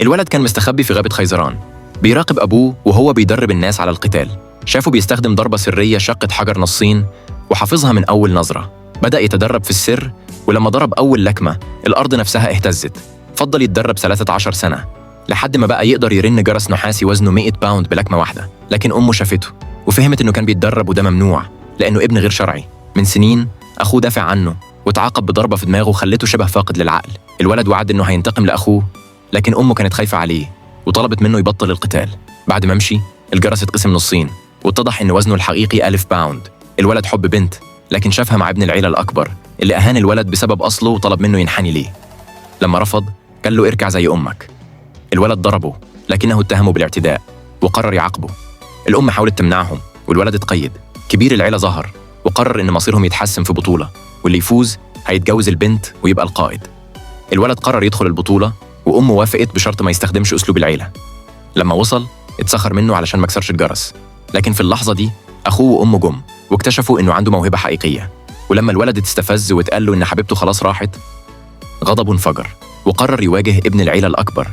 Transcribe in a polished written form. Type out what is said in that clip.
الولد كان مستخبي في غابة خيزران، بيراقب أبوه وهو بيدرب الناس على القتال. شافه بيستخدم ضربة سرية شقت حجر نصين وحافظها من أول نظرة. بدأ يتدرب في السر، ولما ضرب أول لكمة الأرض نفسها اهتزت. فضل يتدرب 13 سنة لحد ما بقى يقدر يرن جرس نحاسي وزنه 100 باوند بلكمة واحدة. لكن أمه شافته وفهمت إنه كان بيتدرب وده ممنوع لأنه ابن غير شرعي. من سنين أخوه دافع عنه وتعاقب بضربة في دماغه خلته شبه فاقد للعقل. الولد وعد إنه هينتقم لأخوه، لكن أمه كانت خايفة عليه وطلبت منه يبطل القتال. بعد ما مشي الجرس اتقسم نصين واتضح إن وزنه الحقيقي 1000 باوند. الولد حب بنت، لكن شافها مع ابن العيلة الأكبر اللي أهان الولد بسبب أصله وطلب منه ينحني ليه. لما رفض قال له اركع زي أمك. الولد ضربه لكنه اتهمه بالاعتداء وقرر يعاقبه. الأم حاولت تمنعهم والولد اتقيد. كبير العيلة ظهر وقرر إن مصيرهم يتحسم في بطولة، واللي يفوز هيتجوز البنت ويبقى القائد. الولد قرر يدخل البطولة وأمه وافقت بشرط ما يستخدمش أسلوب العيلة. لما وصل اتسخر منه علشان ما كسرش الجرس، لكن في اللحظة دي أخوه وأمه جم واكتشفوا إنه عنده موهبة حقيقية. ولما الولد اتستفز واتقال له إن حبيبته خلاص راحت، غضبه انفجر وقرر يواجه ابن العيلة الأكبر